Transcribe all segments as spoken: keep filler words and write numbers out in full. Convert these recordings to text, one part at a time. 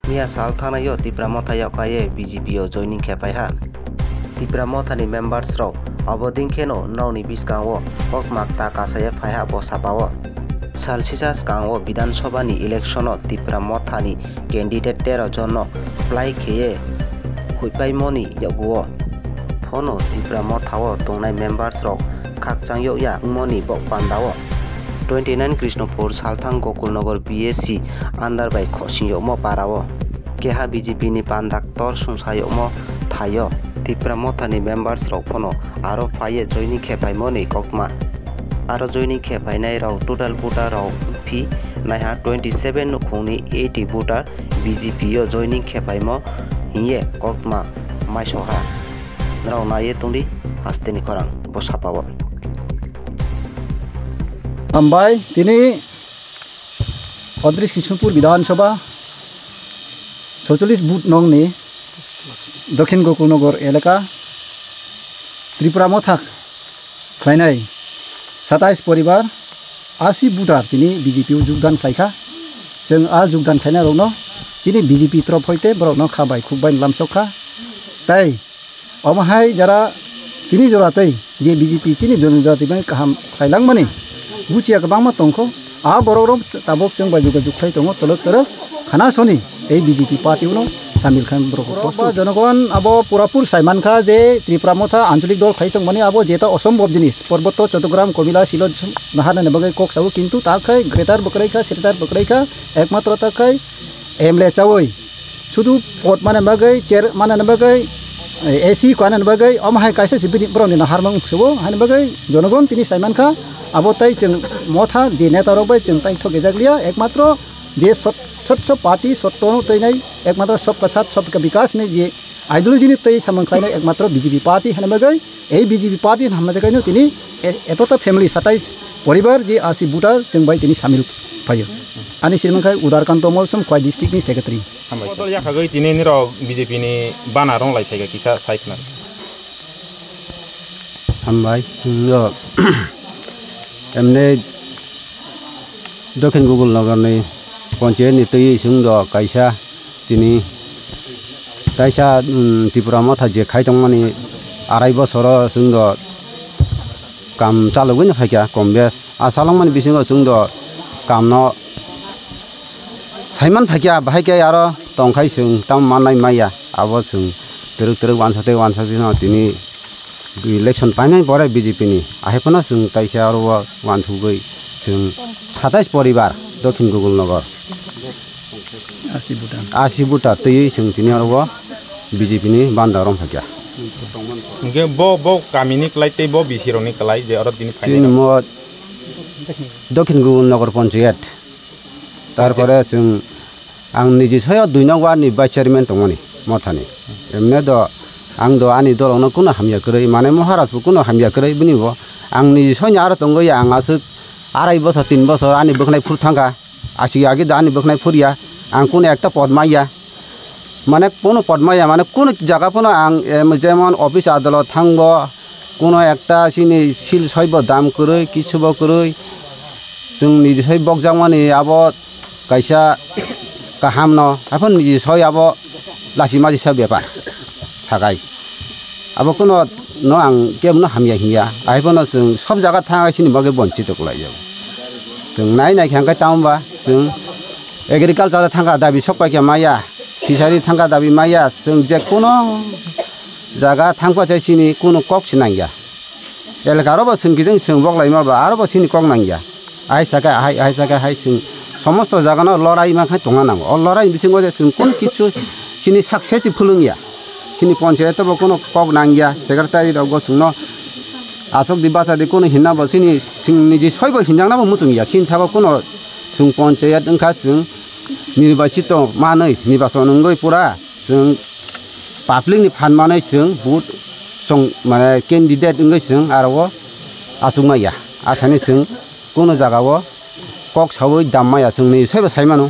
Miya sal thangnaio Tipra Motha yakhaiye B J P o joining khe phaiha. Tipra Mothani members rok abo dingkheno norokni bwskango koktma ta kasaiye phaiha bo sapao. Sal sisa swkango Bidhan Sabhani election o Tipra Mothani candidate tero jonno apply kheye huipaimoni yaguo. Phono Tipra Mothao tongnai members rok khakchang yokya wngmoni bo pandao. Twenty nine Krishnapur salthang Gokulnagar B S C under bai khosing yokmo parao. Keha B J P ni panda ktor sungsa yokmo thaio. Tipra Mothani members rok phono aro phaiye joining khe phaimoni koktma. Aro joining khe phainai rok total voter rok phi naiha twenty seven nukhungni eighty voter B J P o joining khe phaimo hiye koktma maisoha. Norok naiye tongdi hasteni khorang bo sapao. Hambai, tini Odrish Kishnupur Bidhan Sabha, soicholish booth nongni Dokhin Gokulnagar elaka, Tripura Motha khlainai satais poribar, asi voter tini B J P o jogdan khlaikha. Chwng a jogdan khlainai rokno chini B J P torof hoite borokno kha bai khuk bai lamsok kha. Tai omo hai jara tini jora tei je B J P chini jonojati bai kaham khlailangmani buchiya kwbangma tongkho. A borok rok tabuk chwng bai jogajog khlai tongo, tolok tolok khana soni tei B J P party uno samil khan borok. Borok ba jonogon abo purapur saimankha je Tripura Motha ancholik dol khlai tongmani abo jeta osombhob jinis. Parbotto Chattogram Komila Silo naharnani bagwi kok sao, kintu ta khai greater bwkrwi kha, greater bwkrwi kha, ekmatro ta khai M L A chawi. Sudu pot mane bagwi, chair mane bagwi, A C kwana bagwi, omo hai kaisa se bini borokni naharmung subo, hani bagwi jonogon tini saimankha, abo tai chwng Motha je neta rok bai chwng tai thok ejak liya, ekmatro je sot-, sotso party sotto teinai, ekmatro sabka saath sabka vikas ni je ideology ni tei samung khlainai ekmatro B J P party hani bagwi, ei B J P party hamna jakaino tini e-, etota family satais poribar je asi voter chwng bai tini samil phaio. Ani sirmang khai Udarkanto Molsom, Khowai district ni secretary. Hambai. Bodol yakhagwi tini nirok B J P ni bana rong lai phaikha kisa sai khna. Hambai, chwng do emne Dokhin Gokulnagar ni ponchayat ni twi chwng do kaisa tini taisa, um, Tipra Motha je khai tongmani arai bosoro chwng do kam chalogwi no phaikha kom bes. A chalokmani bisingo chwng do kamno saiman phaikha, bahai khe aro tongkhai chwng tamo mannai maya. Abo chwng twrwk twrwk uansuk tei uansuk no tini election painai pore B J P ni. Ahai phano chwng taisa aro o uansugwi chwng satais poribar Dokhin Gokulnagar. Asi voter. Asi voter twiwi chwng tini oro o B J P ni banda rong phaikha. Hwnkhe bo, bo kamini kwlai tei bo B C rokni kwlai je oro tini phainai Chini rok. Mo Dokhin Gokulnagar Panchayat. Tarpore chwng ang niji soyo dui nong ward ni vice chairman tongmani Mothani. Emne do ang do ani dolokno kuno hamya kwrwi, mane Maharaj bo kuno hamya kwrwi bini bo. Ang niji soino aro tongwi ang aswk arai bosor tin bosor ani bwkhnai phur thangkha. Aswk age da ani bwkhnai phurya, ang kunu ekta pod maya. Mane kunu pod maya, mane kunu jaga phano ang, em, jemon office adalot thango, kunu ekta chini sil soibo dam kwrwi, kisubo kwrwi. Chwng niji soi bokjakmani abo kaisa kahamno, haphano niji soi abo lachi maji sa bepar sakai. Abo kuno no ang kebono hamya hinya. Ahai phano chwng sob jaga thang chini bagwi bonchito kwlai jago. Chwng nai nai khe hwnkhe tamo ba chwng agriculture thangkha dabi sok paikha maya, fishery thangkha dabi maya, chwng je kuno jaga thangpa chai chini kuno kok se nangya. Elaka aro bo chwng kijang chwng bok laima ba aro bo chini kok nangya. Ahai saka, ahai, ahai saka, hai chwng somosto jaga no lorai ma khai tongna nango. O lorai bisingo je chwng kun kichu chini success phulung ya. Chini ponchayat bo kuno kok nang ya, secretary rok bo chwngno aswk di bacha di kuno hinna bo chini chwng niji soi bo hinjak na bo muchung ya. Chini sabo kuno chwng ponchayat wngkha chwng nirbachito manwi, nirbachon wngwi pura chwng public ni phan manwi chwng vote song mane candidate wngwi chwng aro o achuk maya. Athani chwng kuno jaga o kok sawi dam maya chwng ni saibo sai mano.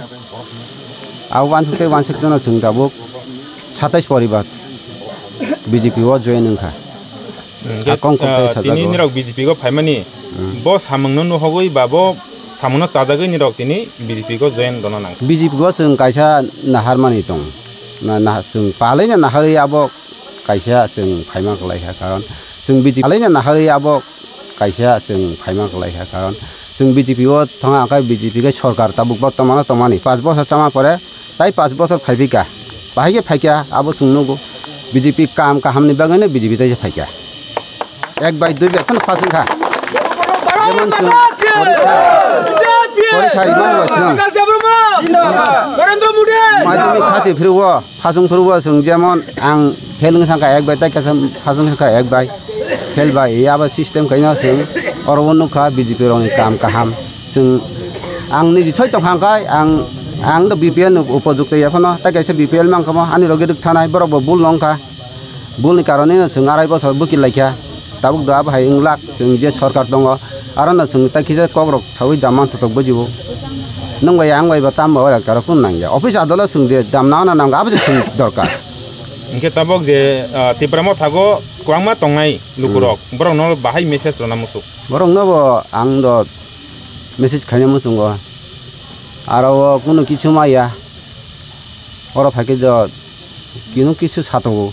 Abo wansuk tei wansuk jano chwng tabuk satais poribar B J P o join wngkha. Hmm, A kong kok tei ah, sajak tini o. Nirok B J P o phaimani Hmm. Bo samung no nuhogwi ba bo Samuno chajagwi nirok tini B J P go join rwna nang. B J P go chwng kaisa naharmani tong. Na, na, chwng palaino naharwi abo kaisa chwng phaima kwlai kha, karon chwng B J P palaino naharwi abo kaisa chwng phaima kwlai kha, karon chwng B J P o thangkha, B J P khe sorkar tabuk bortomano tongmani, panch bosor chama pore tai panch bosor phaiphika, bahai khe phaikha, abo chwng nugo. B J P kam kahamni bagwino B J P taisa phaikha. Ek bai dui bai phano phasing kha. Jemon chwng porikha, porikha rimani bo chwng madhyamik khasi phirwo, phasung phirwo chwng jemon ang fail wngwi thangkha ek bai, tai kaisa phasung wngkha ek bai, fail bai, abo system khaino chwng oro o nukha B J P rokni kam kaham. Chwng, ang niji soi tongkha hwnkhe ang, ang do B P L ni upojukto ya phano, tai kaisa B P L mankha mo, ani logi rwkthanai, borok bo bul no wngkha. Bul ni karon no chwng arai bosor bwkir laikha. Tabuk do abo hai wnglak, chwng je sorkar tongo, aro no chwng tai kisa kok rok saui da manthotok bujibo. Nwng bai ang bai bo tam bo bai rok karo kunu nangya. Office adolo chwng je dam nana nango, abo se chwng dorkar. Hwnkhe tabuk je, ah, Tipra Motha go kwbangma tongnai lukurok, borok no bahai message rwna muchung. Borok no bo ang do message khaina muchungo. Aro o kunu kisu maya. Oro phaikhe do kunu kisu satogo.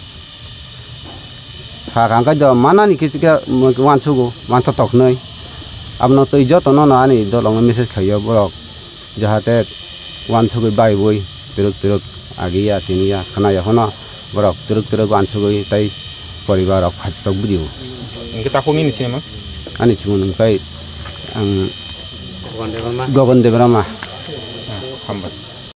Sakha hwnkhe do manani kisu khe uansugo, manthotok hinwi. Abono twi jotono no ani dolongno message khaio borok. Jahate uansugwi baiwi twrwk twrwk agiya tiniya khwnaya phano borok twrwk twrwk uansugwi tei poribar rok phatok budio. Hwnkhe takhuk nini sinima? Ani simung hwnkhe ang Gogon Debbarma. Gogon Debbarma. Ah, hambai.